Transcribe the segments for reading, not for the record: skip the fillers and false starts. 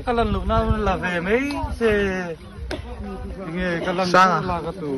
Ka lan loh na la ve mai se nge ka lan la ka tu.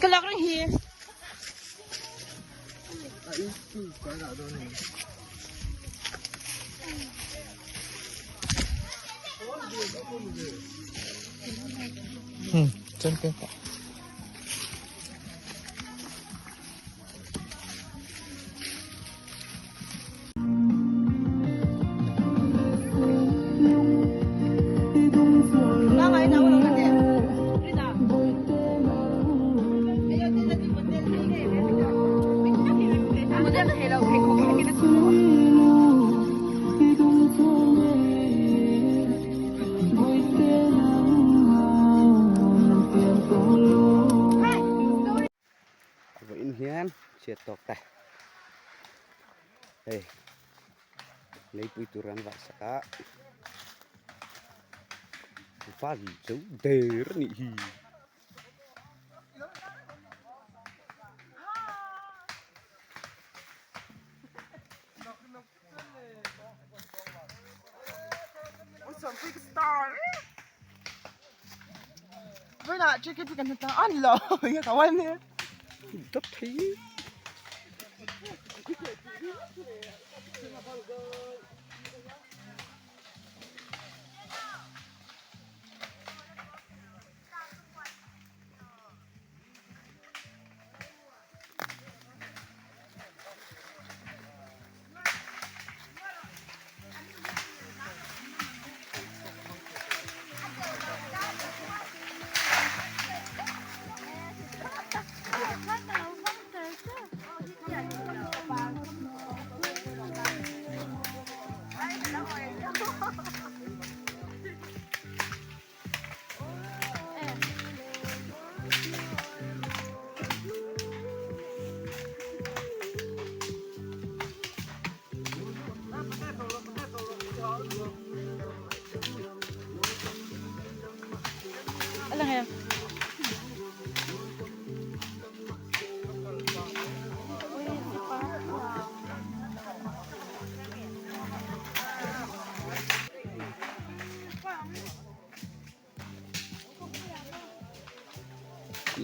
Ka lak reng hi. Vawiin hian chhiat tawk ta hei leipui tur an vah sak a val zo der a nih hi. Dawt thei.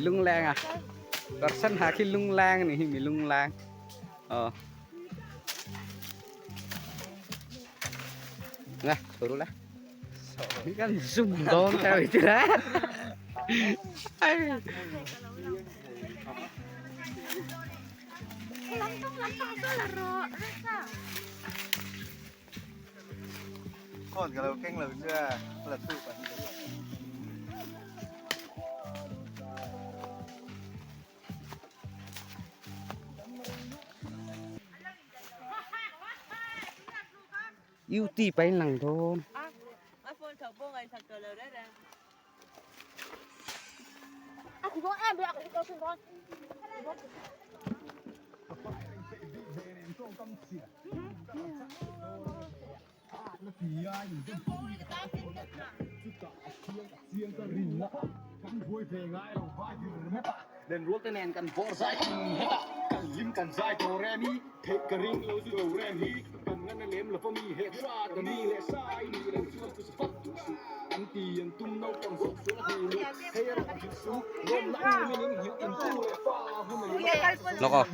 Lungleng à? Kawr sen ha khi lungleng a nih hi mi lungleng aw nè thua la kan zoom dawn theo i tira Con cái đầu kênh là chưa là tụ bạn. Ưu ti bay lằng thôi. Lawk aw.